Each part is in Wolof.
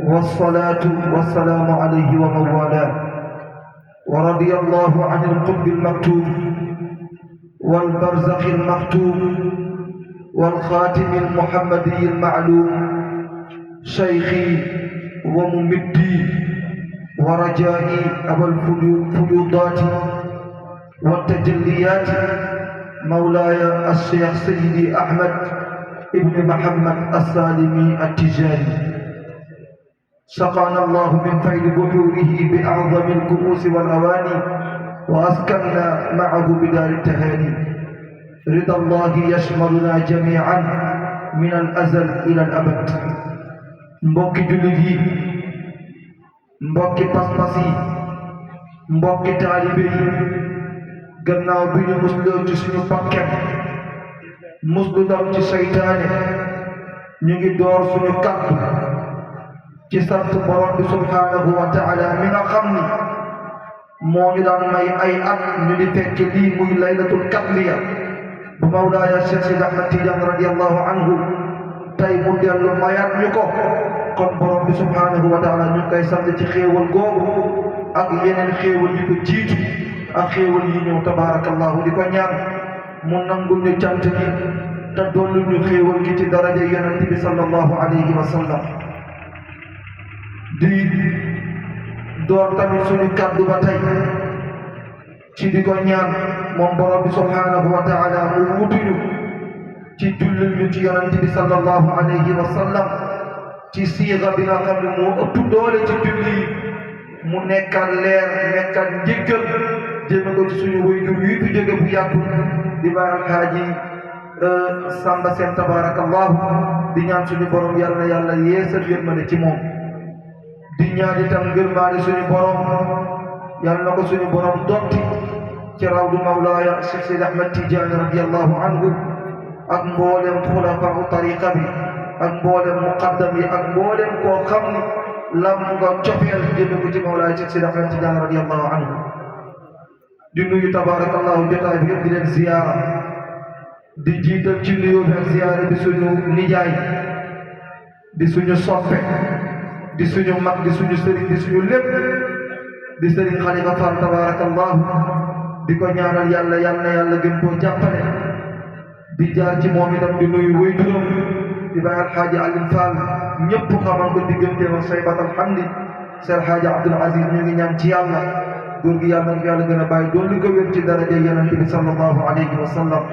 والصلاة والسلام عليه ومن والاه. ورضي الله عن القطب المكتوم والبرزخ المختوم والخاتم المحمدي المعلوم، شيخي وممدي ورجائي أبو الفيوضات والتجليات، مولاي الشيخ سيدي أحمد ابن محمد السالمي التجاني، سقانا الله من فيض بحوره بأعظم الكؤوس والأواني، وأسكننا معه بدار التهاني. رضا الله يشملنا جميعا من الأزل إلى الأبد. mbokki jullit yi, mbokki pas-pas yi, mbokki taalibe yi, gannaaw bi ñu musloo ci suñu bakkan muslu dam ci seytaane, ñu ngi door suñu kàddu ci sant borom bi subhaanahu wa taala mi nga xam ni moo ñu daan may ay at ñu di fekk lii muy laylatul qadriya bu Mawlaaya Cheikh Sidi Ahmad Tidiane radiyallahu anhu, tey mu dellu mayaat ñu ko. kon borom bi subhaanahu wa taala ñu ngi koy sant ci xéewal googu ak yeneen xéewal yi ko jiitu ak xéewal yi ñëw tabaarakallahu. di ko ñaan mu nangul ñu cant gi te dollu ñu xéewal gi ci daraja yonent bi sallallahu alayhi wa sallam. di door tamit suñu kàddu ba tey ci di ko ñaan moom borom bi subhaanahu wa taala mu wutuñu ci jullil ñu ci yonent bi sallallahu alayhi wa sallam ci siiga bi nga xam ne moo ëpp doole ci julli yi, mu nekkal leer nekkal njëggal jëme ko ci suñu waajur yi fi jóge bu yàggul di baay alxaaji Samba Seen tabaarakallahu. di ñaan suñu borom yàlla na yàlla yeesal yërmande ci moom. di ñaan itam ngërmaande suñu borom yàlla na ko suñu borom dotti ci rawdu Mawlaaya Cheikh Sidi Ahmad Tidiane radiyallahu anhu ak mboolem xulafaa tariqa bi ak mboolem muqaddam yi ak mboolem koo xam ni lam nga cofeel jëme ko ci Mawlaaya Cheikh Sidi Ahmad Tidiane radiyallahu anhu. di nuyu tabaarakallahu jotaay bi yëpp di leen ziyaara, di jiital ci nuyoo bi ak ziyaara bi suñu nijaay, di suñu soppe, di suñu mag, di suñu sëriñ, di suñu lépp, di sëriñ Xalifa Fall tabaarakallahu. di ko ñaanal yàlla yàlla gën koo jàppale. di jaar ci moom itam di nuyu way juróom di Baay Alxaaji Alioune Fall, ñëpp xamal ko digganteem ak Saybat alhamdi Seex Alxaaji Abdul Aziz. ñu ngi ñaan ci yàlla góor gi yàlla na yàlla gën a bàyyi doon li ko wér ci daraja yonent bi sallallahu alayhi wa sallam.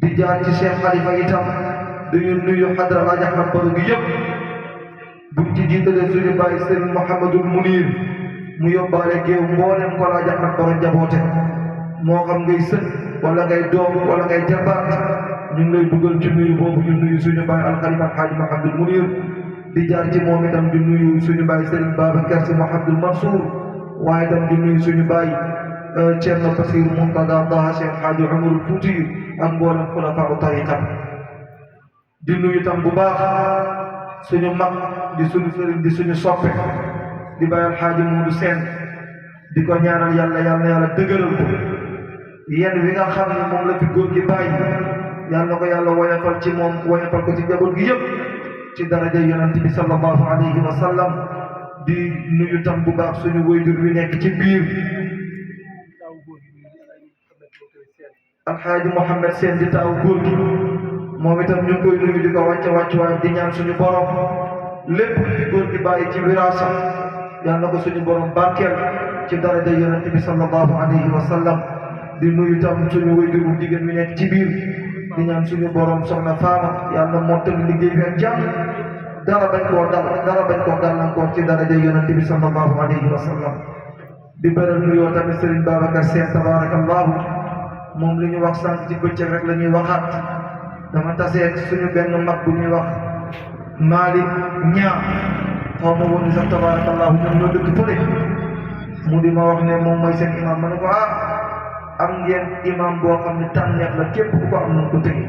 di jaar ci Cheikh Xalifa itam dañu nuyu xadra Alaaji Ahmad Baro gi yëpp, buñ ci jiitalee suñu bàyyi Sëriñ Mouhamadul Munir mu yóbbaale géew mboolem ko Alaaji Ahmad Baro njaboote, moo xam ngay sët wala ngay doom wala ngay jarbaat, ñu ngi lay dugal ci nuyu boobu. ñu nuyu suñu bàyyi alxalifa Alxaaji Mouhamadul Munir, di jaar ci moom itam di nuyu suñu bàyyi Sëriñ Babacar Si Mouhamadul Mansour, waaye itam di nuyu suñu bàyyi Ceerno Basiir Muntada Taha Cheikh Xaaji Umarul Fuuti ak mboolem xulafaa tariqa. di nuyu itam bu baax suñu mag di suñu sëriñ di suñu soppe di Baay Alxaaji Muudu Seen, di ko ñaanal yàlla dëgëral ko. yéen wi nga xam ne moom la fi góor gi bàyyi yàlla na ko yàlla woyofal ci moom, woyofal ko ci njaboot gi yëpp ci daraja yonent bi sallallahu alayhi wa sallam. di nuyu tam bu baax suñu waajur wi nekk ci biir Alxaaji Mouhamed Seen di taaw góor gi, moom itam ñu ngi koy nuyu di ko wàccuwaay di ñaan suñu borom lépp lu fi góor gi bàyyi ci wiraasa yàlla na ko suñu borom barkeel ci daraja yonent bi sallallahu alayhi wa sallam. di nuyu tam suñu waajur bu jigéen wi nekk ci biir di ñaan suñu borom soxna Faama yàlla mottali liggéey bi ak jàmm, dara bañ koo gàllankoor ci daraja yonent bi sallallahu alayhi wa sallam. di beral nuyoo tamit Sëriñ Babacar Seen tabaarakallahu, moom li ñu wax sànq ci bëccëg rek la ñuy waxaat. dama taseeg suñu benn mag bu ñuy wax Malick Ñaa, xaw ma woon ni sax tabaarakallahu ñoom ñoo dëkk fële, mu di ma wax ne moom mooy seen imam. ma ne ko am ngeen imam boo xam ne tànneef la, képp ku ko am na ko tëgg.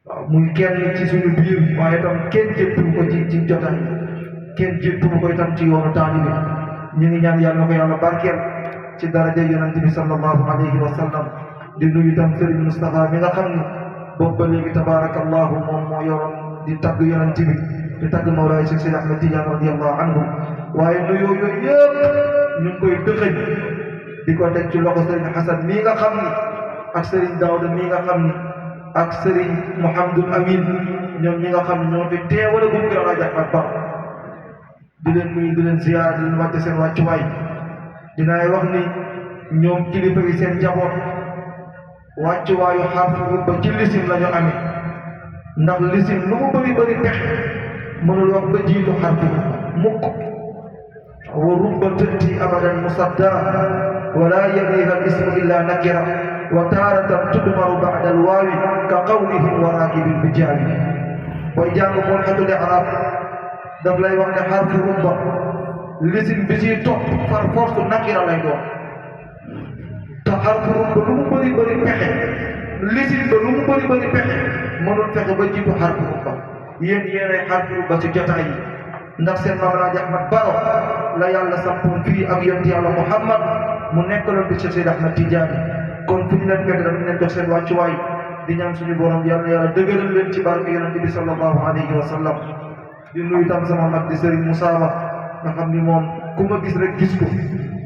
waaw muy kenn ci suñu biir, waaye itam kenn jëppu ko ci jotaay, kenn jëppu ko itam ci yoonu taalibe. ñu ngi ñaan yàlla na ko yàlla barkeel ci daraja yonent bi sallallahu alayhi wa sallam. di nuyu itam Serigne Moustapha mi nga xam ne boobu ba léegi tabaarakallahu moom moo yoroon di tagg yonent bi di tagg Mawlaay Cheikh Seydi Ahmed Tidiane radiyallahu anhu waaye nuyoo yooyu yëpp ñu ngi koy dëxëñ di ko teg ci loxo Serigne Hassan mii nga xam ni ak Serigne Daouda mii nga xam ni ak Serigne Mouhamadul Amin ñoom ñi nga xam ne ñoo fi teewal a gum Kër Alaaji Ahmad Ba di leen nuyu di leen ziyaar di leen wàcce seen wàccuwaay dinaay wax ni ñoom kilifa yi seen njaboot wàccuwaayu xaafiru ba ci lisim la ñu amee ndax lisim lu mu bëri bëri pexe mënul wax ba jiitu xarfu mukk wa rubba tëtti abadan musadda wala yaliha al ismu illa nakira wa taaratan tudmaru ba'da al waawi ka qawlihim wa raakibin bi jaawi booy jàng mulhatul i'raab daf lay wax ne xarfu rubba lisim bi ciy topp par force nakira lay doon te xarfu rubba lu mu bëri bëri pexe lisim ba lu mu bëri bëri pexe mënul fexe ba jiitu xarfu rubba yéenay xarfu rubba ci jotaay yi ndax seen maam Alaaji Ahmad Baro la yàlla sampoon fii ak yonent yàlla Muhammad mu nekkaloon bi Cheikh Seydi Ahmed Tidiane kon fu ñu leen fekk dañu leen jox seen wàccuwaay di ñaan suñu borom yàlla dëgëral leen ci barke yonent bi sallallahu alayhi wa sallam di nuyu tam sama mag di Serigne Moussa Ba nga xam ni moom ku ma gis rek gis ko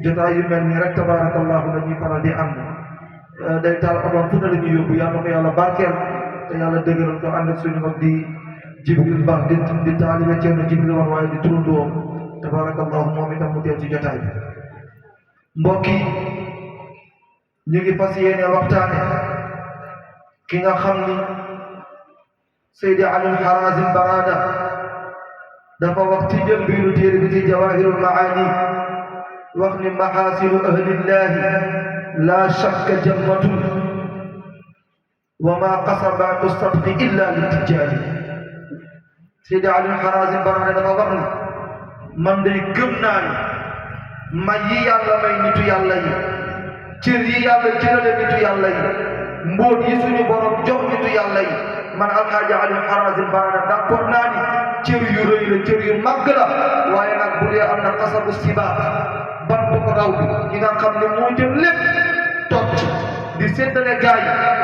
jotaay yu mel nii rek tabarakallahu la ñuy faral di am day taal otoom fu ne la ñuy yóbbu yàlla ko yàlla barkeel te yàlla dëgëral ko ànd ak suñu mag di Jibril Ba di taalibe Ceerno Jibril wax waaye di turandoo tabarakallahu moom itam mu teew ci jotaay bi mbokk yi ñu ngi fas yéene waxtaane ki nga xam ni Seydi Ali Harazim Barada dafa wax ci jël biiru téere bi ci Jawahirul Maani wax ni maxaasinu ahlillahi la shakka jammatun wa ma qasabatu sadqi illa littijaani Seydi Ali Harazim Barada dafa wax ni man day gëm naa ni may yi yàlla may nitu yàlla yi cër yi yàlla cërale nitu yàlla yi mbóot yi suñu borom jox nitu yàlla yi man Alxaaji Ali Harazim Barada d'accord naa ni cër yu rëy la cër yu màgg la waaye nag bu dee am na xasabu sibaat ban bu ko raw bi ki nga xam ne moo jël lépp tot di séddale gaay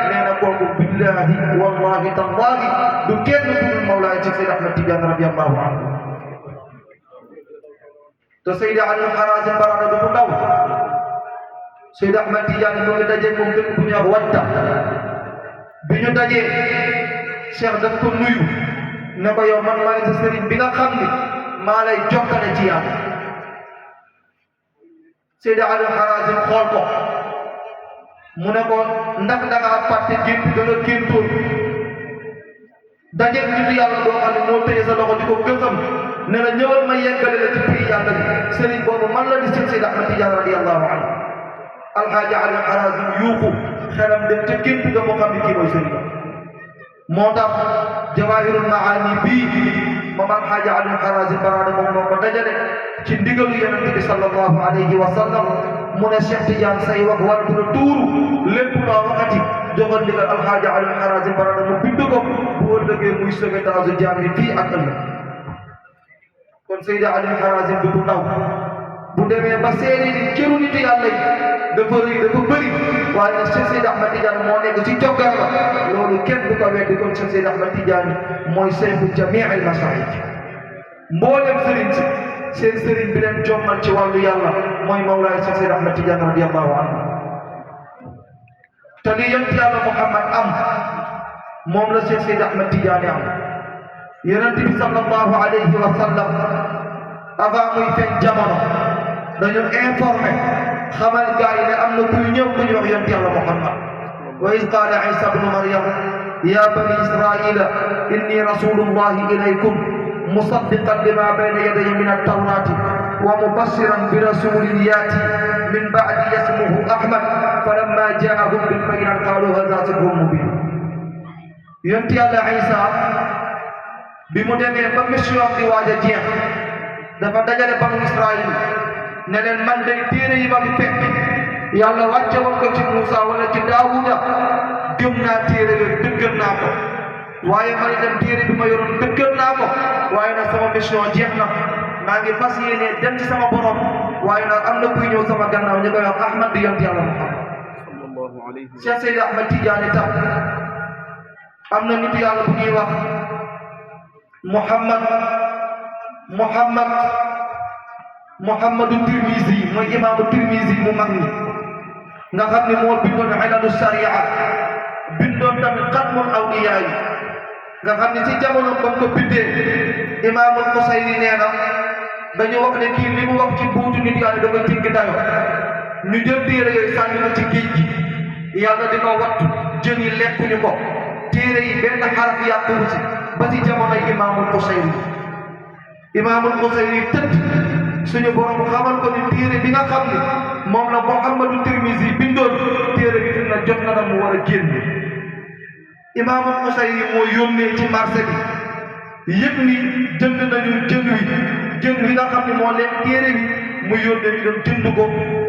nee na kooku billahi wallahi tallahi du kenn ku dul Mawlaay ci Seydi Ahmed Tidiane radiyallahu anhu te Seydi Ali Harazim Barada du ko ndaw Seydi Ahmed Tidiane mu ngi dajee moom dëkk bu ñuy wax Wadda bi ñu dajee Cheikh daf ko nuyu ne ko yow man maay sa sëriñ bi nga xam ni maa lay jokkale ci yàlla Seydi Ali Harazim xool ko mu ne ko ndax da ngaa fàtte gént da nga géntoon dajeeg nitu yàlla boo xam ne moo téye sa loxo di ko gësam ne la ñëwal ma yeggale la ci prix yàlla bi sëriñ boobu man la di Seydi Ahmed Tidiane radiyallahu anhu Alxaaji Ali Harazim yuuxu xelam dem ca gént ga moo xam ne kii mooy sëriñ moo tax Jawahirul Maani bii moom Alxaaji Ali Harazim Barada moom moo ko dajale ci ndigalu Yonent bi sallallahu alayhi wa sallam mu ne Cheikh Tidiane say wax war na tuuru lépp loo waxati joxal ndigal Alxaaji Ali Harazim Barada mu bind ko bu ëllëgee muy sauvetage jaam yi fii ak ëllëg kon Seydi Ali Harazim du bu ndaw bu demee ba seede ni cëru nitu yàlla yi dafa rëy dafa bëri waaye nag Cheikh Seydi Ahmed Tidiane moo nekk ci joggar la loolu kenn du ko weddi kon Cheikh Seydi Ahmed Tidiane mooy seexu jamii al masaayix mboolem sëriñ si seen sëriñ bi leen jommal ci wàllu yàlla mooy Mawlaay Cheikh Seydi Ahmed Tidiane radiyallahu anhu te li yonent yàlla Muhammad am moom la Cheikh Seydi Ahmed Tidiane am yonent bi sallallahu alayhi wa sallam avant muy feeñ jamono dañu informé xamal gaa yi ne am na kuy ñëw ku ñu wax yonent yàlla Muhammad wa iz qaala Isa bnu Maryam ya bani Israila inni rasulullahi ilaykum musaddiqan lima bayna yadayya min at-tawrati wa mubashiran bi rasulin yati min ba'di ismuhu Ahmad falamma jaa'ahum bil bayyinati qalu hadha sihrun mubin yonent yàlla Isa bi mu demee ba mission bi waaj a jeex dafa dajale banu Israil ne leen man day téere yi ma fi fekk yàlla wàcce woon ko ci Muusa wala ci Daawuda gëm naa téere yooyu dëggal naa ko waaye man itam téere bi ma yoroon dëggal naa ko waaye nag sama mission jeex na maa ngi fas yéene dem ci sama borom waaye nag am na kuy ñëw sama gannaaw ñu koy wax Ahmad di yonent yàlla Muhammad Cheikh Seydi Ahmed Tidiane tam am na nitu yàlla bu ñuy wax Muhammadu Tirmizi mooy imaamu Tirmizi mu mag mi nga xam ne moo bindoon Ilaalu Sariya bindoon tamit Xatmul Awliyaa yi nga xam ne ci jamono ba ko bindee imaamul Qusayri nee na dañu wax ne kii li mu wax ci buutu nit yàlla dafa jéggi dayo ñu jël téere yooyu sànni ko ci géej gi yàlla di ko wattu jën yi lekkuñu ko téere yi benn xaraf yàquwu ci ba ci jamonoy imaamul Qusayri tëdd suñu borom xamal ko ni téere bi nga xam ne moom la Muhammadu Tirmizi bindoon téere bi dina jot na mu war a génn imaamul Qusayri moo yónnee ci marché bi yëpp ni jënd nañu jën wi nga xam ne moo lekk téere bi mu yónnee ñu dem jënd ko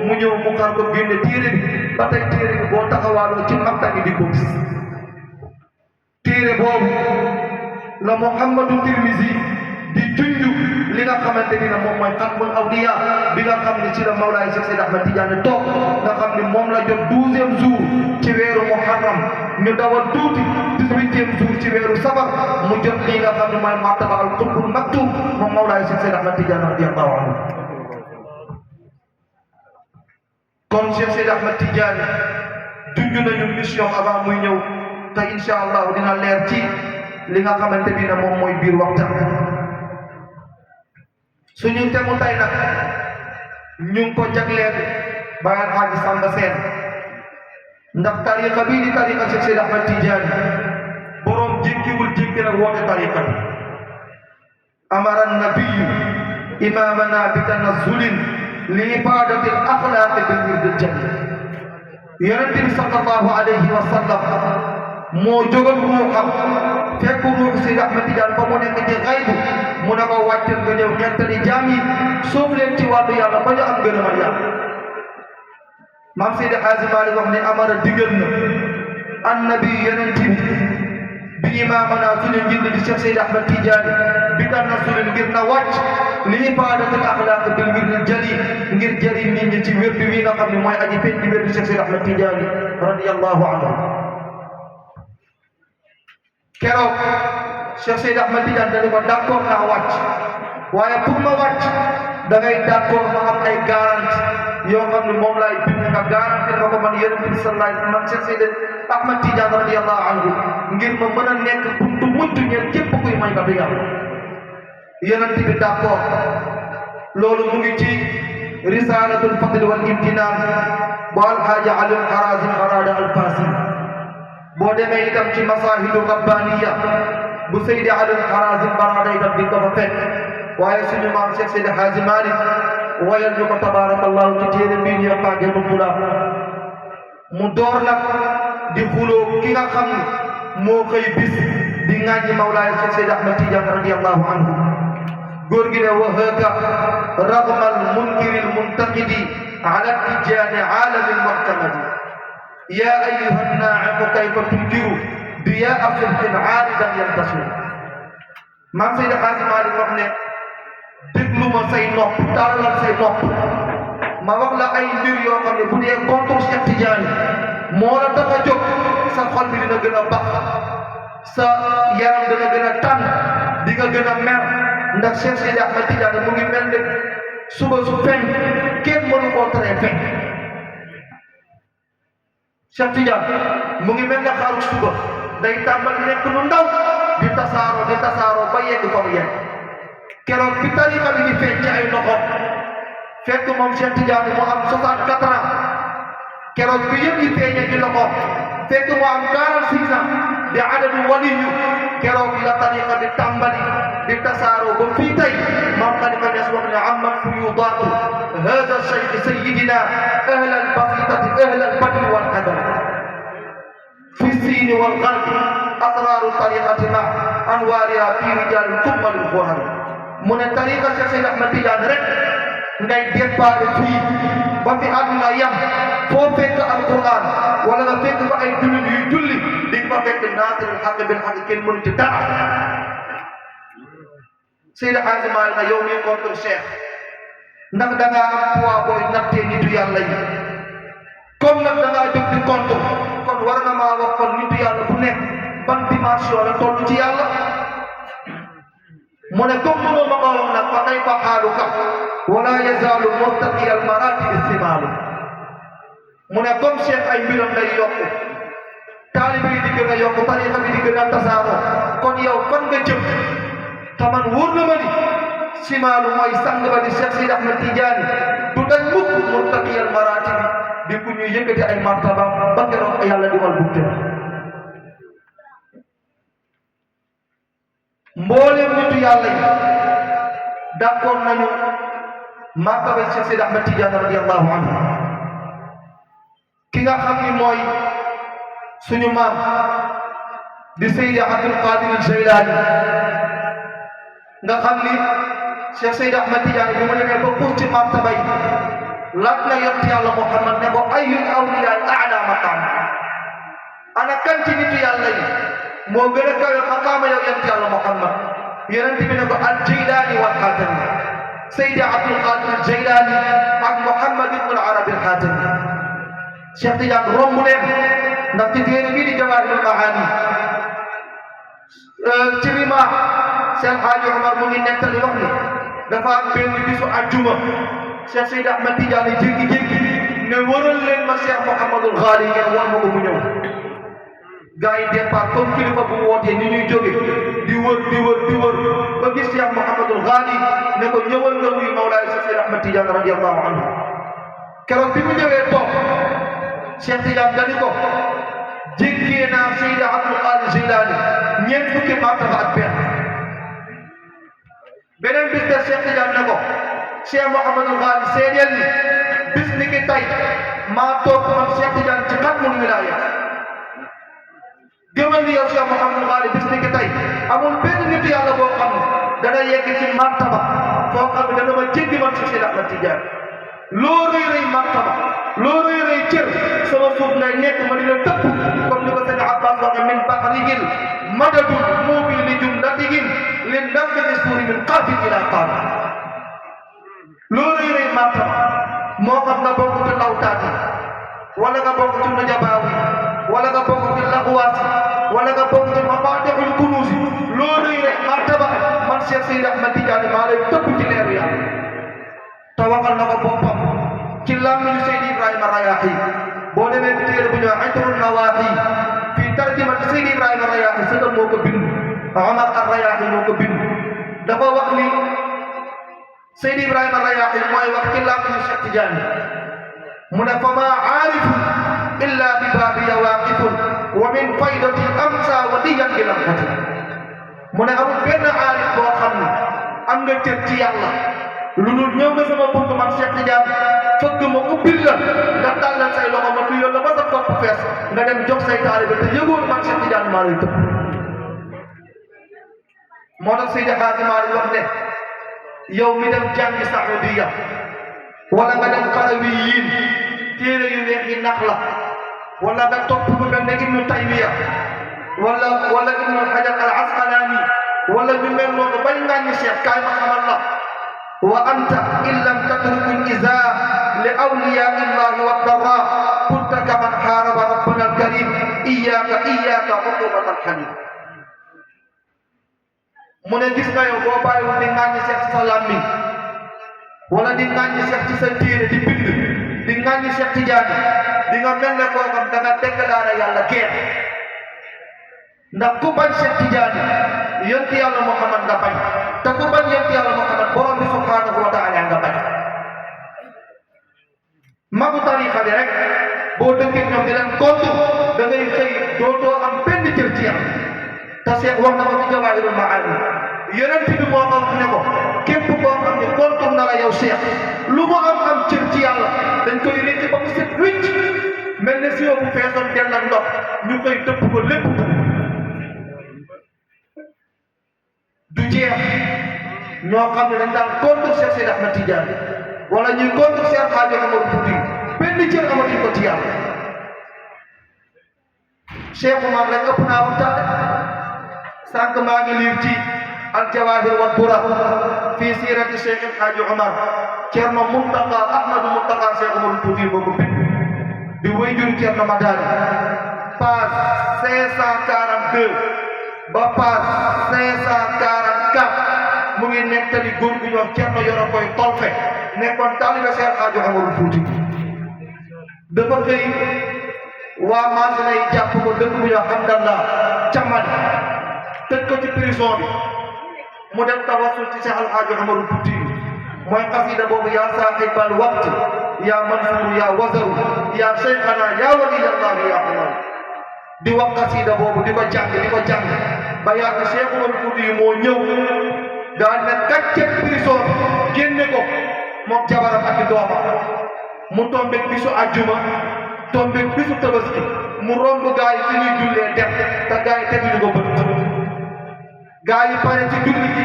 mu ñëw mu xar ko génne téere bi ba tey téere bi boo taxawaaloo ci makta gi di ko gis téere boobu la Muhammadu Tirmizi di junj li nga xamante ni moom mooy Xatmul Awliya bi nga xam ne ci la Mawlaay Cheikh Seydi Ahmad Tidiane toog nga xam ne moom la jot 12e jour ci weeru Muharram ñu dawal tuuti 18e jour ci weeru Safar mu jot lii nga xam ne mooy martaba al qutbul maktub moom Mawlaay Cheikh Seydi Ahmad Tidiane radiyallahu anhu kon Cheikh Seydi Ahmad Tidiane junj nañu mission avant muy ñëw te incha allah dina leer ci li nga xamante ni moom mooy biir waxtaan suñu temu tay nag ñu ngi ko jagleel Baay Alxaaji Samba Seen ndax tariqa bii di tariqa Cheikh Seydi Ahmad Tidiane borom jékkiwul jékki nag woote tariqa bi amara nabiyu imamana bi tanazzulin li ibadati al axlaaqi bil wirdil jamil yonent bi sallallahu alayhi wa sallam moo jógal ruuxam fekk ruux Seydi Ahmad Tidiane fa mu nekk ci xaybu mu ne ko wàccal nga ñëw ñettali jaam yi soobu leen ci wàllu yàlla ba ñu am ngërëmal yàlla maam Seydi Haaji Maalik wax ne amara digal na annabi yonent bi imaamana suñu njiit di Cheikh Seydi Ahmad Tidiane bi tanazzulin ngir na wàcc li ibaadatil axlaaq bil wirdil jali ngir jëriñ nit ñi ci wér bi wi nga xam ne mooy aji feeñ di wér di Cheikh Seydi Ahmad Tidiane radiyallahu anhu keroog Cheikh Seydi Ahmad Tidiane dañu ko d'accord naa wàcc waaye pour ma wàcc da ngay d'accord ma am ay garantie yoo xam ne moom laay bind nga garantie ma ko man yonent bi sallallahu alayhi wa sallam Cheikh Seydi Ahmad Tidiane radiyallahu anhu ngir ma mën a nekk buntu mucc ñeel képp kuy may ba du yàlla yonent bi d'accord loolu mu ngi ci risalatul fadl wal imtinaan bu alxaaji Ali Harazim Barada al-Fasi boo demee itam ci masaahidu rabbaniya bu Seydi Ali Harazim Barada itam di ko fa fekk waaye suñu maam Cheikh Seydi Haaji Malick wayal ñu ko tabarakallahu ci téere bii ñu yokkaage mu tula mu door nag di xuloo ki nga xam ne moo koy bis di ŋàññi Mawlaay Cheikh Seydi Ahmad Tidiane radiyallahu anhu góor gi ne wa haka ragma al munkiri al muntaqidi ala Tijaani aalami al mu'tamadi ya ayyuha naa'imu kayfa tunkiru diyaa subhin aaridan yantasir maam Seydi Haaji Malick wax ne déglu ma say nopp tàllal say nopp ma wax la ay mbir yoo xam ne bu dee contre Cheikh Tidiane moo la tax a jóg sa xol bi dina gën a bax sa yaram dina gën a tànn di nga gën a mer ndax Cheikh Seydi Ahmad Tidiane mu ngi mel ne suba su feeñ kenn mënu koo teree feeñ Cheikh Tidiane mu ngi mel ne xaaru suba day tàmbali nekk lu ndaw di tasaaroo ba yegg fa mu yegg keroog bi tariqa bi di feeñ ci ay loxo fekk moom Cheikh Tidiane mu am 64 ans keroog bi yëpp yi feeñee ci loxo fekk mu am 46 ans di adadu waliyu keroog la tariqa di tàmbali di tasaaroo ba fii tey maam Khalifa Niass wax ne amma fuyudaatu hada cheikh sayidina ahla albasitati ahla albadri walqadar fi siini walgarbi asraaru tariqati ma anwaariha fi rijaali tummal alxuhar mu ne tariqa Cheikh Seydi Ahmad Tidiane rek ngay déparé fii ba fi àdduna yam foo fekk alquran wala nga fekk fa ay jullit yuy julli di nga fa fekk naasiril xaq bil xaq kenn mënu ci dara Seydi Haaji Maalik na yow mii contre Cheikh ndax da ngaa am poids booy nattee nitu yàlla yi comme nag da ngaa jóg di contre kon war na maa wax kon nitu yàlla bu nekk ban dimension la toll ci yàlla mu ne comme mënoo ma ko wax nag fa kayfa xaaluka wala yazaalu murtaqi al marati istimaalu mu ne comme Cheikh ay mbiram day yokku taalibe yi di gën a yokku tarixa bi di gën a tasaaroo kon yow fan nga jëm te man wóor na ma ni simaalu mooy sang ba di Cheikh Sidi Ahmed Tidiane du dañ mukk murtaqi al marati bi di ku ñuy yëkkati ay martaba ba keroog yàlla di wal bugte mboolem nitu yàlla yi d'accord nañu martaba Cheikh Sidi Ahmed Tidiane radiyallahu anhu ki nga xam ni mooy suñu maam di Seydi Abdul Qadir Jeylaani nga xam ni Cheikh Seydi Ahmed Tidiane bi mu demee ba puus ci martaba yi laaj na yonent yàlla Muhammad ne ko ayyul awliyaa a'la maqaam ana kan ci nitu yàlla yi moo gën a kawe maqaama yow yonent yàlla Muhammad yonent bi ne ko al Jeylaani wal Xaatami Seydi Abdul Qadir Jeylaani ak Muhammad ibn al Arabi al Xaatami Cheikh Tidiane romb leen ndax ci téere bii di Jawaahirul Maani ci rima Cheikh Hadji Omar mu ngi nettali wax ni dafa am benn bisu àjjuma Cheikh Seydi Ahmed Tidiane jékki-jékki ne waral leen ma Cheikh Mouhamadul Ghali ngeen war ma ko mu ñëw gars yi départ comme kilifa bu wootee ni ñuy jóge di wër ba gis Cheikh Mouhamadul Ghali ne ko ñëwal nga muy Mawlaay Cheikh Seydi Ahmed Tidiane radiyallahu anhu keroog bi mu ñëwee toog Cheikh Tidiane dani ko jéggee naa Seydi Abdul Qadir Jeylaani ñeent fukki martaba ak beneen bis de Cheikh Tidiane ne ko Cheikh Mouhamadul Ghali seedeel ni bis ni ki tey maa toog man Cheikh Tidiane ci xatmul wilaaya gëmal ni yow Cheikh Mouhamadul Ghali bis ni ki tey amul benn nitu yàlla boo xam ne dana yegg ci martaba foo xam ne dana ma jéggi man Cheikh Seydi Ahmed Tidiane loo rëy martaba loo rëy cër sama suuf lay nekk ma di la tëpp comme ni ko sëñ Abbas waxe min bahrihil madadun muubi li jumlatihim li nafsi suuri min qaafin ila qaaf loo rëy martaba moo xam nga bokk ci lawtaat yi wala nga bokk ci nujabaaw yi wala nga bokk ci laxwaat yi wala nga bokk ci mafaatixul kunuus yi loo rëy martaba man Cheikh Seydi Ahmed Tidiane maa lay tëpp ci leeru yàlla te waxal na ko boppam ci làmmiñu Seydi Ibrahima Rayaahi boo demee ci téere bu ñëw Itrul Nawaahi fii tarjumati Seydi Ibrahima Rayaahi sëtam moo ko bind Omar ar-Rayaahi moo ko bind dafa wax ni Seydi Ibrahima Rayaahi mooy wax ci làmmiñu Cheikh Tidiane mu ne fa maa aarifun illa bi baabiya waaqifun wa min faydati amsa wadiyan bi lamhati mu ne amul benn aarif boo xam ne am nga cër ci yàlla lu dul ñëw nga sama bunt man Cheikh Tidiane fëgg ma ubbil la nga tàllal say loxo ma nuyoo la ba sa topp fees nga dem jox say taalibe te yëgoon man Cheikh Tidiane maa lay tëpp moo tax Seydi Hadji Malick wax ne yow mi dem jàngi Saudiya wala nga dem Qarawiyin téere yu weex yi nax la wala nga topp bu mel ne Ibnu Taymiya wala Ibnu Hajar al Asqalaani wala ñu mel noonu bañ ngàññi Cheikh kaay ma xamal la wa anta in lam tatruku al-izaa li awliyaa illahi wa darraa kunta kaman xaaraba rabbana al-kariim iyyaaka uqubat al-hamiim mu ne gis nga yow boo bàyyiwul di ŋàññi Cheikh ci sa làmmiñ wala di ŋàññi Cheikh ci sa téere di bind di ŋàññi Cheikh Tidiane di nga mel ne koo xam da nga déclaré yàlla guerre ndax ku bañ Cheikh Tidiane yonent yàlla Muhammad nga bañ te ku bañ yonent yàlla Muhammad borom bi subhanahu wa taala nga bañ magu tariqa bi rek boo dëkkee ñoom di leen contre da ngay xëy dootoo am benn cër ci yàlla te Cheikh wax na ko ci Jawaahirul Maani yonent bi moo ko wax ne ko képp koo xam ne contre na la yow Cheikh lu mu am cër ci yàlla dañ koy récc ba mu set wicc mel ne si yow bu feesoon dell ak ndox ñu koy dëpp ko lépp du jeex ñoo xam ne dañ daan contre Cheikh Seydi Ahmed Tidiane wala ñuy contre Cheikh Hadji Omar Fouti benn cër amatuñ ko ci yàlla Cheikh Omar rek ëpp naa waxtaane sànq maa ngi liir ci al-Jawaahir wa Durar fii siirati Cheikh Hadji Omar Cerno Muntaqa Ahmadu Muntaqa Cheikh Omar Fouti moo ko bind di wéyjur Cerno Madani page 542 ba page 544 mu ngi nettali góor gu ñoo Cerno Yoro Koy Tolfe nekkoon taalibe Seex Xaaji Umarul Fuuti dafa xëy waa marché lay jàpp ko dëkk bu ñoo Hamdallah ca Mali tëj ko ci prison bi mu def tawassul ci Seex Xaaji Umarul Fuuti mooy xasida boobu yaa saaxibal waqt yaa mansuur yaa wazaru yaa seyxana yaa waliyallah yaa Umar di wax xasida boobu di ko jàng ba yàgg Seex Umarul Fuuti yu moo ñëw daal ne kàcce prison génne ko moom jabaram ak doomam mu tombeeg bisu àjjuma tombeeg bisu tabaski mu romb gaa yi fi ñuy jullee dem te gaa yi teguñu ko bët gaa yi pare ci julli gi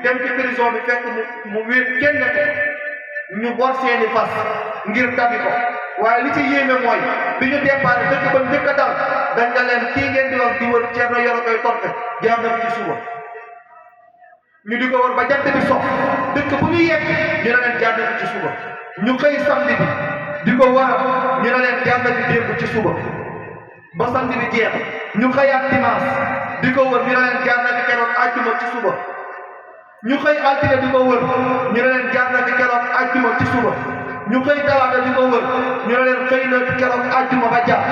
dem ci prison bi fekk mu wéet kenn ko ñu bor seeni fas ngir dabi ko waaye li ci yéeme mooy bi ñu départ dëkk ba njëkk a dal dañ nga leen kii ngeen di wax di wër Cerno Yoro Koy Tolfe jaar na ci suba ñu di ko wër ba jant bi sox dëkk bu ñu yegg ñu ne leen jaar na ci suba ñu xëy samedi bi di ko war ñu ne leen jaar na démb ci suba ba samedi bi jeex ñu xëyaat dimanche di ko wër ñu ne leen jaar na keroog àjjuma ci suba ñu xëy altine di ko wër ñu ne leen jaar na keroog àjjuma ci suba ñu xëy talaata di ko wër ñu ne leen xëy na keroog àjjuma ba jàpp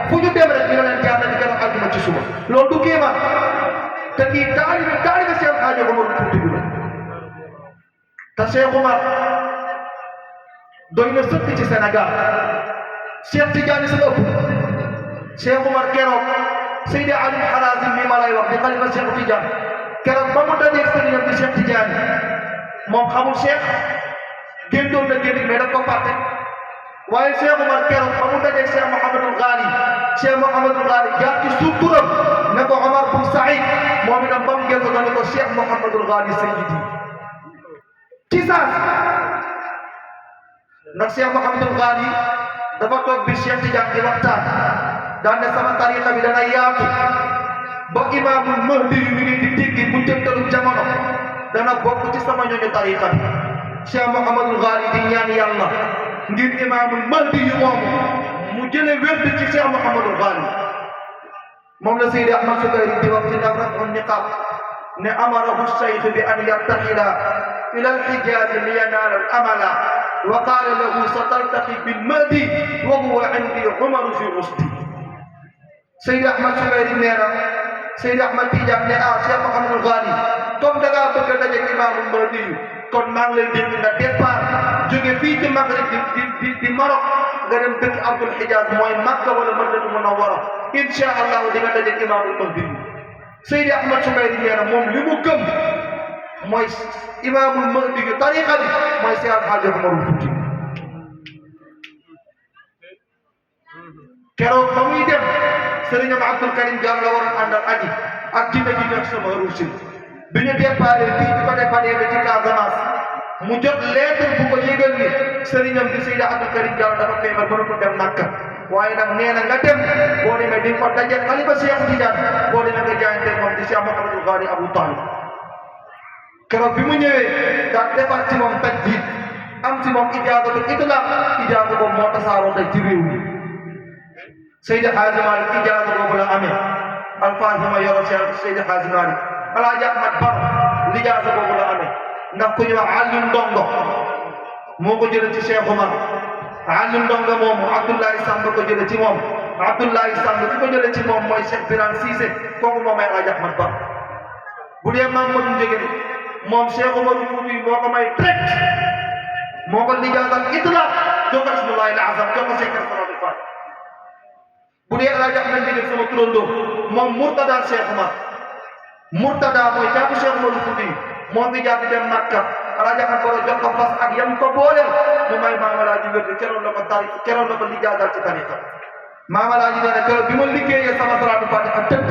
fu ñu dem rek ñu ne leen jaar na keroog àjjuma ci suba loolu du kéemaan te kii taalibe Seex Xaaji Umarul Fuuti bi la te Seex Umar doy na sëkk ci Sénégal Cheikh Tidiane sa ëpp Seex Umar keroog Seydi Ali Harazim mi ma lay wax di xalifa Seex Tidiane keroog ba mu dajeeg sëriñam di Cheikh Tidiane moom xamul Cheikh géntoon na génn mais daf ko fàtte waaye Cheikh Umar keroog ba mu dajeeg Cheikh Mouhamadul Ghali jaar ci suuf turam ne ko Omar bun Saïd moom itam ba mu gëstu ne ko Cheikh Mouhamadul Ghali Sayyidi ci saas ndax Cheikh Mouhamadul Ghali dafa toog bi Cheikh Tidiane di waxtaan daan ne sama tariqa bi dana yaatu ba imaamul mahdi yu mi ngi di diggi bu jëntalu jamono dana bokk ci sama ñooñu tariqa bi Cheikh Mouhamadul Ghali di ñaan yàlla ngir imaamul mahdi yu moomu mu jële wérd ci Cheikh Mouhamadul Ghali moom la Seydi Ahmad Sukayri di wax ci Nafratul Niqab ne amarahu Cheikh bi an yartaxila ila al-Hijaz li yanaala al-amala wa qaala lahu sataltaqi bil mahdi wa huwa indi Umaru fi rusdi Seydi Ahmad Sukayri nee na Seydi Ahmad Tidiane ne Cheikh Mouhamadul Ghali comme da ngaa bëgg a daje imaamul mahdi yu kon maa ngi lay dégg nga départ jóge fii ci Maghrib di Maroc nga dem dëkk Abdul Hijaz mooy Makka wala Madinatu Munawwara incha allah di nga daje imaamul mahdi yu Seydi Ahmad Sukayri nee na moom li mu gëm mooy imaamul mahdi yu tariqa bi mooy Seex Alxaaji Umarul Fuuti keroog ba muy dem sëriñam Abdul Karim Diallo la waroon àndal aji ak jinne ji nekk sama ruusin bi ñu déparé fii di ko déparé ba ci Casamance mu jot lettre bu ko yëgal ni sëriñam di Seydi Abdul Karim Diallo dafa feebar mënatu dem Makka waaye nag nee na nga dem boo demee di nga ko daje xalifa Cheikh Tidiane boo demee nga jaayante moom di Cheikh Mouhamadul Ghali Abou Talib keroog bi mu ñëwee daa defar ci moom tajdiid am ci moom ijaazatul itlaq ijaaza boobu moo tasaaroo tey ci réew mi Seydi Hadji Malick ijaaza boobu la amee alfaahima yoro Seydi Hadji Malick Alaaji Ahmad Baro lijaaza boobu la amee ndax ku ñuy wax Aliou Ndongo moo ko jëlee ci Cheikh Omar Aliou Ndongo moomu Abdoulaye Samb ko jëlee ci moom Abdoulaye Samb ki ko jëlee ci moom mooy Cheikh Birane Cissé kooku moom may Alaaji Ahmad Baro bu dee Mamadou Ndiéguène moom Cheikh Omar Fouti moo ko may direct moo ko lijaasal itlaq jox ko ismullahi al-azam jox ko secret salatul fatiha bu dee Alaaji Ahmad Ndiéguène sama turandoo moom Murtada Cheikh Omar Murtada mooy caatu Cheikh Omar Fouti moo fi jaar di dem Makka Alaaji Ahmad Baro jox ko fas ak yam ko booleel mu may Maam Alaaji wér keroon la ko tari keroon la ko lijaasal ci tariqa Maam Alaaji nee na keroog bi ma liggéeyee sama salatul fatiha tëdd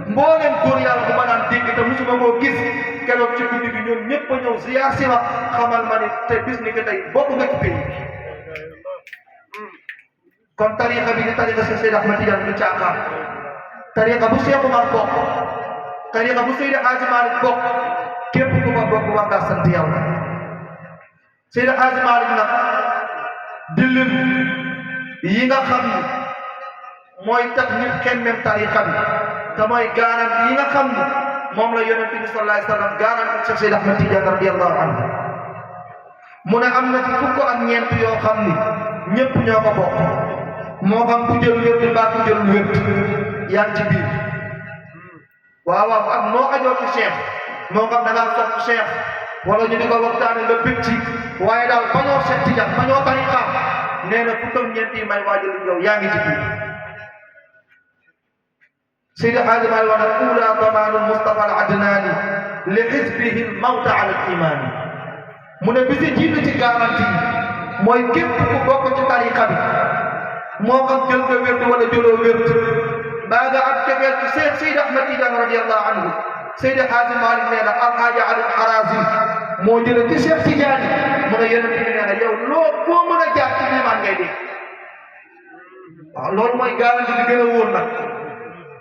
mbooleem góor yàlla bu ma naan dégg te musuma koo gis keroog ci guddi gi ñoom ñëpp a ñëw ziyaar si ma xamal ma ni te bis ni que tey bokk nga ci pays kon tariqa bi di tariqa si Seydi Ahmad Tidiane du caaxaan tariqa bu Cheikh Omar bokk tariqa bu Seydi Hadji Malick bokk képp ku fa bokk war ngaa sant yàlla Seydi Hadji Malick nag di lim yi nga xam ni mooy tax nit xemmem tariqa bi te mooy gaanam yi nga xam ni moom la yonent bi sallallahu alayhi wa sallam garanti Cheikh Seydi Ahmed Tidiane radiyallahu anhu mu ne am na ci fukk ak ñeent yoo xam ni ñëpp ñoo ko bokk moo xam ku jël wér mbaa ku jël wér yaa ngi ci biir waaw waaw ak noo ajoo ci Cheikh moo xam da ngaa sopp Cheikh wala ñu di ko waxtaane nga bëgg ci waaye daal bañoo Cheikh Tidiane bañoo tariqa nee na fukk ak ñeent yi may waajal yow yaa ngi ci biir Seydi Hadji Malick wax na ula damaanul Mustafa al Adnani li xisbihi al mawta ala al imani mu ne bi si jiitu ci garanti mooy képp ku bokk ci tariqa bi moo xam jël nga wérd wala jëloo wérd mbaa nga am cofeel ci Cheikh Seydi Ahmed Tidiane radiyallahu anhu Seydi Hadji Malick nee na Alhaaji Ali Harazim moo jëlee ci Cheikh Tidiane mu ne yonent bi nee na yow loo foo mën a jaar ci liimaan ngay dee waaw loolu mooy garanti bi gën a wóor nag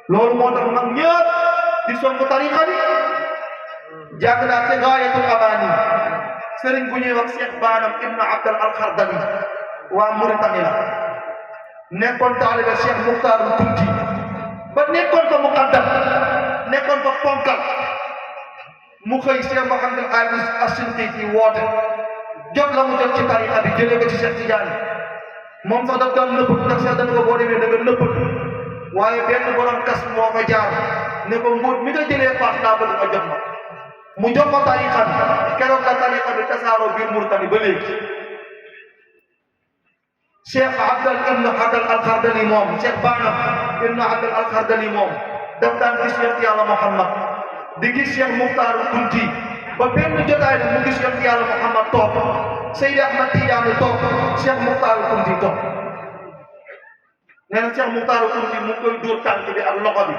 loolu moo tax nag ñëpp di songu tariqa bi jàng naa ci Gaayatul Amaani sëriñ bu ñuy wax Cheikh Banam ibnu Abdal Alxardani waa Mauritanie la nekkoon taalibe Cheikh Muxtaar Kunti ba nekkoon fa muqaddam nekkoon fa ponkal mu xëy Cheikh Mouhamadul Aziz As-Sinqiti woote jot la mu jot ci tariqa bi jëlee ko ci Cheikh Tidiane moom sax daf daan nëbbatu ndax Cheikh dañ ko boo demee da nga nëbbatu waaye benn borom kas moo fa jaar ne ko mbóot mi nga jëlee Fass daa bëgg nga jot ma mu jox ko tariqa bi keroog la tariqa bi tasaaroo biir Mauritanie ba léegi Cheikh Abdal ibnu Abdal Alxardani moom Cheikh Banam ibnu Abdal Alxardani moom daf daan gis yonent yàlla Muhammad di gis Cheikh Muxtaar Kunti ba benn jotaay nag mu gis yonent yàlla Muhammad toog Seydi Ahmed Tidiane toog Cheikh Muxtaar Kunti toog nee na Cheikh Muxtaar Kunti mu ngi koy dóor tànk bi ak loxo bi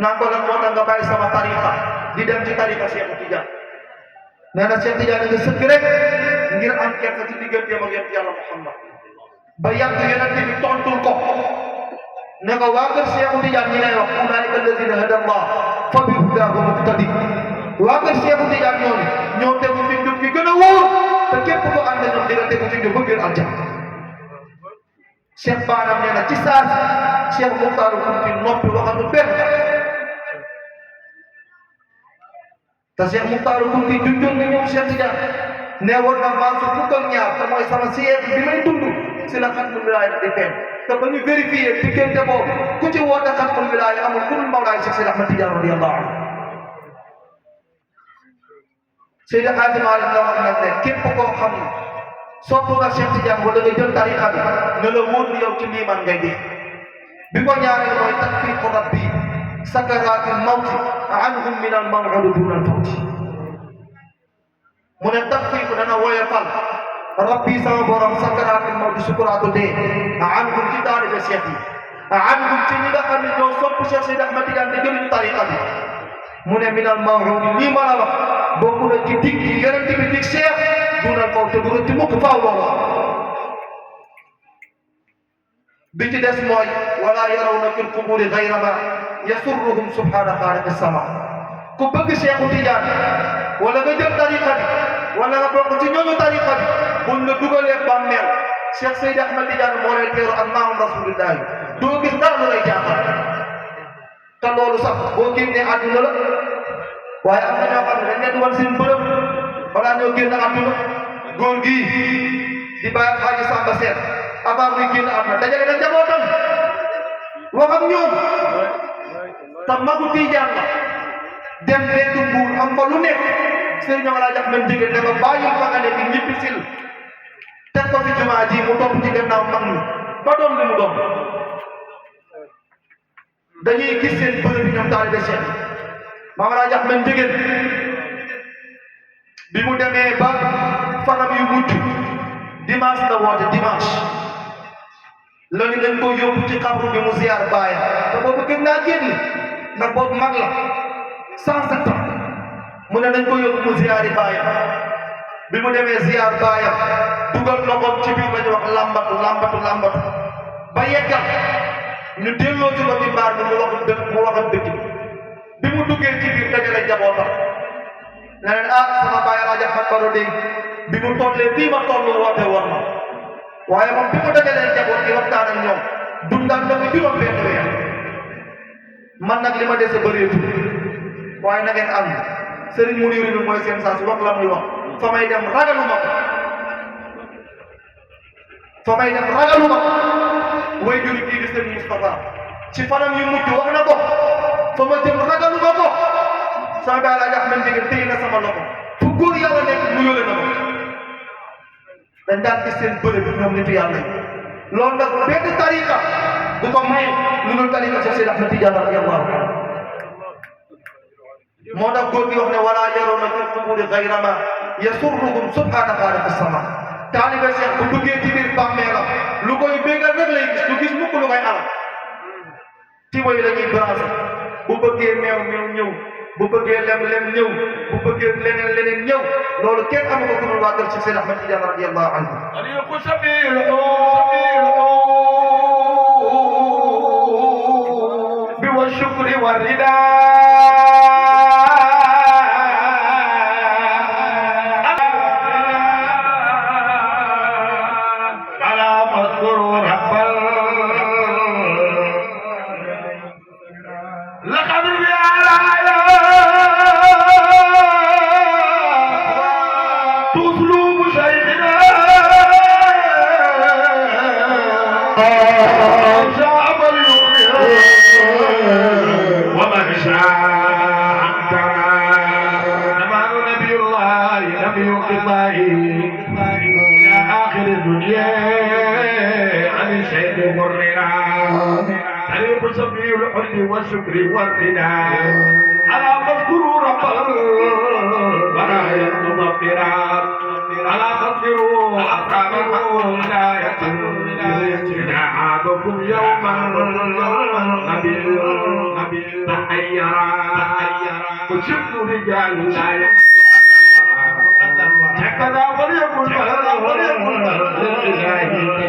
naan ko lan moo tax nga bàyyi sama tariqa di dem ci tariqa Cheikh Tidiane nee na Cheikh Tidiane nga sëkk rek ngir am kersa ci digganteem ak yonent yàlla Muhammad ba yàgg yonent bi tontul ko ne ko waa kër Cheikh Tidiane ñi lay wax ulaa'ika allazina hada Allah fa bi hudaahu muqtadi waa kër Cheikh Tidiane ñoo tegu ci njub gi gën a wóor te képp ko ànd ñoom di nga tegu ci njub ba biir aljanna Cheikh Banam nee na ci saasi Cheikh Muxtaar Kunti noppi waxatu benn te Cheikh Muxtaar Kunti junjoon na ñoom Cheikh Tidiane ne woon na maa su fukk ak ñaar te mooy sama siège bi may dund si la xatmul wilaaya di feeñ te ba ñu vérifié diggante boobu ku ci woote xatmul wilaaya amul ku dul Mawlaay Cheikh Seydi Ahmed Tidiane radiyallahu anhu Seydi Hadji Malick la wax nag ne képp koo xam ne sopp nga Cheikh Tidiane wala nga jël tariqa bi ne la wóor ni yow ci liimaan ngay dee bi ko ñaareel mooy takfiiru rabbi sakaraatil mawti anhum min al maw'udi duna al fawti mu ne takfiiru dana woyofal rabbi sama borom sakaraatil mawti sukuraatu dee anhum ci taalibe Cheikh yi anhum ci ñi nga xam ne ñoo sopp Cheikh Seydi Ahmed Tidiane te jëluñu tariqa bi mu ne min al maw'udi lii ma la wax bokk na ci dig yi yonent bi dig Cheikh dunal faw te duna ci mukk faaw loolu bi ci des mooy wala yarawna fil quburi ghayra ma yasurruhum subhana xaaliqi sama ku bëgg Cheikh Tidiane wala nga jël tariqa bi wala nga bokk ci ñooñu tariqa bi buñ la dugalee bàmmeel Cheikh Seydi Ahmed Tidiane moo lay teeru ak maam rasulillahi doo gis dara lu lay jaaxal te loolu sax boo génnee àdduna la waaye am na ñoo xam ne dañ leen di wan seen bërëb balaa ñoo génn àdduna góor gii di bàyyi Xaaji Samba Seet avant muy génn àdduna dajale na njabootam wax ak ñoom te magu Tijaan la dem nekk Mbuur am fa lu nekk sëriñ ñoo laa jox même jigéen ne ko bàyyil fa nga nekk ñibbi sil teg ko ci jumaa ji mu topp ci gannaaw mag ñi ba doon li mu doon dañuy gis seen bërëb bi ñoom taalibe Cheikh maa laa jox même jigéen bi mu demee ba fanam yu mujj dimanche la woote dimanche loolu dañ ko yóbbu ci xabru bi mu ziar baayam te boobu gën naa génn ndax boobu mag la 107 ans mu ne dañ ko yóbbu mu ziari baayam bi mu demee ziar baayam dugal loxoom ci biir la ñu wax lambatu ba yeggal ñu delloo ci ko ci baar bi mu waxam dëkk bi mu duggee ci biir dajale njabootam ne leen sama baay laa jaxat baro dégg bi mu tollee fii ma toll woote war na waaye moom bi mu dajalee njaboot gi waxtaan ak ñoom dundal na ko juróom benn weer man nag li ma dese bëreetul waaye na ngeen am Serigne Mouniru mooy seen saa su wax la muy wax fa may dem ragaluma ko fa may dem ragaluma ko way juri kii di Serigne Moustapha ci fanam yu mujj wax na ko fa ma jëm ragaluma ko sama baay Alaaji Ahmed Ndiéguène téye na sama loxo fu góor yàlla nekk mu yóle na ma dañ daan gis seen bërëb ñoom nitu yàlla yi loolu nag benn tariqa du ko may lu dul tariqa Cheikh Seydi Ahmed Tidiane radiyallahu anhu moo tax góor gi wax ne wala yaroona fi quburi gayra ma yasurruhum subhana xaaliqi sama taalibe Cheikh bu duggee ci biir bàmmeelam lu koy bégal rek lay gis du gis mukk lu koy alal tibo yi la ñuy branché bu bëggee meew ñëw bu bëggee lem ñëw bu bëggee leneen ñëw loolu kenn amu ko ku dul waa kër Cheikh Seydi Ahmed Tidiane radiyallahu anhu bi wa shukri wa rida والشكر والغنى على مذكور رب البرايا المغفرة على مذكور أصحاب الولاية نعابكم يوما نبي تحيرا وشفت رجال لا هكذا وليكن لله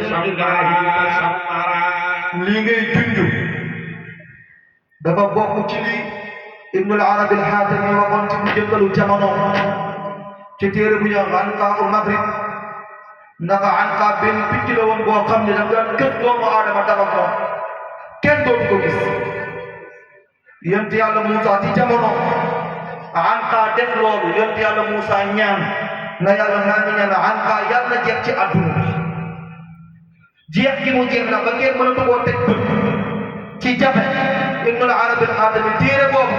تشمرا li ngay junj dafa bokk ci li Ibn al-Arabi al-Hatami waxoon ci mu jëkkalu jamono ci téere bu ñuy wax Anqaa'ul Maghrib ndax anqa benn picc la woon boo xam ne daf daan kër doomu aadama dafa moom kenn dootu ko gis yonent yàlla Moussa ci jamono anqa def loolu yonent yàlla Moussa ñaan na yàlla maa ngi ñaan anqa yàlla jeex ci àdduna bi jeex gi mu jeex na ba ngeen mënatu koo teg bët ci jafe Ibn al-Arabi al-Hatami téere boobu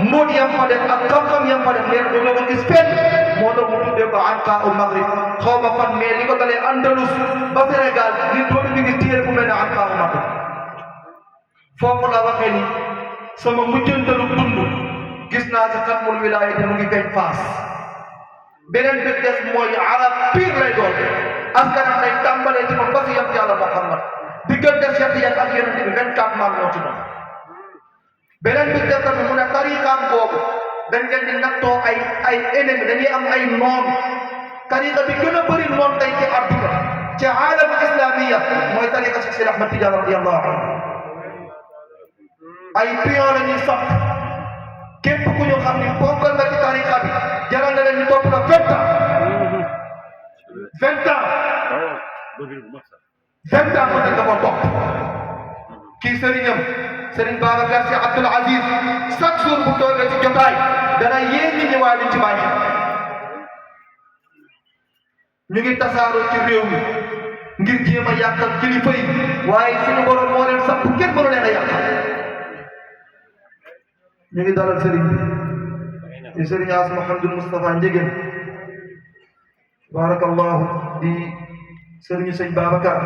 mbóot yam fa def ak xam-xam yam fa def nee na du ko gis fenn moo tax mu tuddee ko Anqaa'ul Maghrib xaw ma fan mais li ko dalee Andalus ba Sénégal li dootu ñu gis téere bu mel ne Anqaa'ul Maghrib foofu la waxee ni sama mujjantalu dund gis naa si xatmul wilaaya te mu ngi feeñ Faas beneen bi des mooy arab pire lay doon askanam day tàmbalee ci moom ba si yam yàlla Muhammad diggante Cheikh Tidiane ak Yonent bi 24 maam ñoo ci doon beneen bi des tamit mu ne tariqaam boobu dañ leen di nattoo ay ennemi dañuy am ay noon tariqa bi gën a bëri noon tey ci àdduna ci aalam islamiya mooy tariqa Cheikh Seydi Ahmed Tidiane radiyallahu anhu ay pion la ñuy sax képp ku ñu xam ni bokkal nga ci tariqa bi jaral na leen ñu topp la 20 ans 20 ans 20 ans mën nga ko topp kii sëriñam Serigne Babacar Sy Abdoul Aziz chaque jour bu toogee ci jotaay dana yéen nit ñi waa liñ ci bàyyi ñu ngi tasaaroo ci réew mi ngir jéem a yàqal kilifa yi waaye suñu borom moo leen sax kenn mënu leen a yàqal ñu ngi dalal Serigne bi di Serigne As Mouhamadou Moustapha Ndiéguène barakallahu di Serigne Sëñ Babacar